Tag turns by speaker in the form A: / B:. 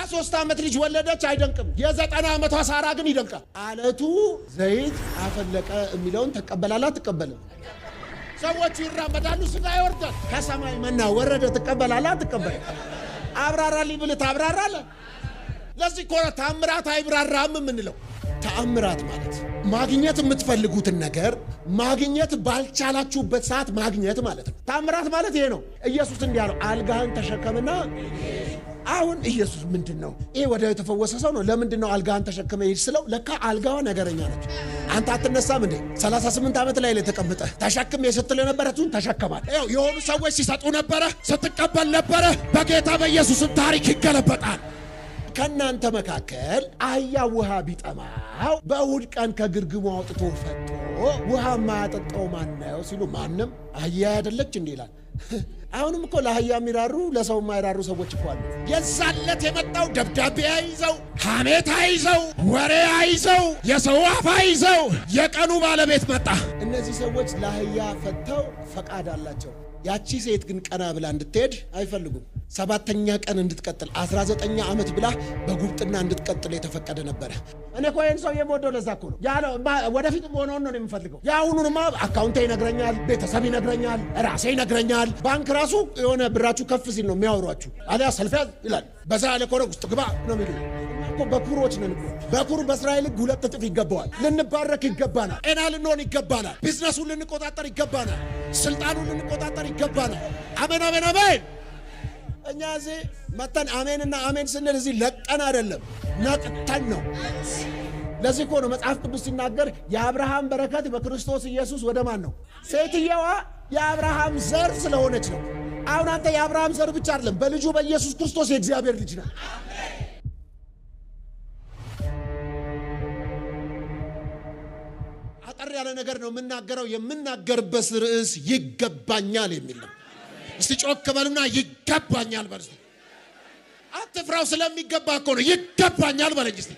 A: የ73 ዓመት ልጅ ወለደች፣ አይደንቅም። የ90 ዓመቷ ሳራ ግን ይደንቃል። አለቱ ዘይት አፈለቀ የሚለውን ትቀበላለህ አትቀበልም? ሰዎቹ ይራመዳሉ፣ ስጋ ይወርዳል። ከሰማይ መና ወረደ፣ ትቀበላለህ አትቀበልም? አብራራልኝ ብልህ ታብራራለህ? ለዚህ እኮ ነው ተአምራት አይብራራም የምንለው። ተአምራት ማለት ማግኘት የምትፈልጉትን ነገር ማግኘት ባልቻላችሁበት ሰዓት ማግኘት ማለት ነው። ተአምራት ማለት ይሄ ነው። ኢየሱስ እንዲህ አለው፣ አልጋህን ተሸከምና። አሁን ኢየሱስ ምንድን ነው ይሄ? ወዲያው የተፈወሰ ሰው ነው። ለምንድን ነው አልጋህን ተሸክመ ሂድ ስለው፣ ለካ አልጋዋ ነገረኛ ነች። አንተ አትነሳም እንዴ? 38 ዓመት ላይ ተቀምጠ ተሸክሜ ስትል የነበረችውን ተሸከማል። ይኸው የሆኑ ሰዎች ሲሰጡ ነበረ፣ ስትቀበል ነበረ። በጌታ በኢየሱስም ታሪክ ይገለበጣል። ከእናንተ መካከል አህያ ውሃ ቢጠማው በእሁድ ቀን ከግርግሙ አውጥቶ ፈቶ ውሃ ማያጠጣው ማነው ሲሉ፣ ማንም፣ አህያ አይደለች እንዲህ ይላል። አሁንም እኮ ለአህያ የሚራሩ ለሰው የማይራሩ ሰዎች እኮ አሉ። የዛለት የመጣው ደብዳቤ አይዘው፣ ሐሜት አይዘው፣ ወሬ አይዘው፣ የሰው አፍ አይዘው፣ የቀኑ ባለቤት መጣ። እነዚህ ሰዎች ለአህያ ፈተው ፈቃድ አላቸው። ያቺ ሴት ግን ቀና ብላ እንድትሄድ አይፈልጉም። 7ኛ ቀን እንድትቀጥል፣ 19 ዓመት ብላ በጉብጥና እንድትቀጥል የተፈቀደ ነበረ። እኔ እኮ ይህን ሰው የምወደው ለዛ እኮ ነው ያለው። ወደፊት ሆነውን ነው የምፈልገው። የአሁኑንማ አካውንቴ ይነግረኛል፣ ቤተሰብ ይነግረኛል፣ ራሴ ይነግረኛል። ባንክ ራሱ የሆነ ብራችሁ ከፍ ሲል ነው የሚያወሯችሁ። አሊያ ሰልፍ ያዝ ይላል። በዛ ያለ ከሆነ ውስጥ ግባ ነው የሚሉ። እኮ በኩሮች ነን እኮ። በኩር በእስራኤል ሕግ 2 እጥፍ ይገባዋል። ልንባረክ ይገባናል። ጤና ልንሆን ይገባናል። ቢዝነሱን ልንቆጣጠር ይገባናል። ስልጣኑን ልንቆጣጠር ይገባናል። አሜን አሜን አሜን። እኛ እዚህ መተን አሜንና አሜን ስንል እዚህ ለቀን አይደለም፣ ነቅተን ነው። ለዚህ እኮ ነው መጽሐፍ ቅዱስ ሲናገር የአብርሃም በረከት በክርስቶስ ኢየሱስ ወደ ማን ነው? ሴትየዋ የአብርሃም ዘር ስለሆነች ነው። አሁን አንተ የአብርሃም ዘር ብቻ አይደለም፣ በልጁ በኢየሱስ ክርስቶስ የእግዚአብሔር ልጅ ነህ። አጠር ያለ ነገር ነው የምናገረው። የምናገርበት ርዕስ ይገባኛል የሚል ነው። እስቲ ጮክ በሉና ይገባኛል በል። እስቲ አትፍራው፣ ስለሚገባ እኮ ነው። ይገባኛል በለኝ እስቲ።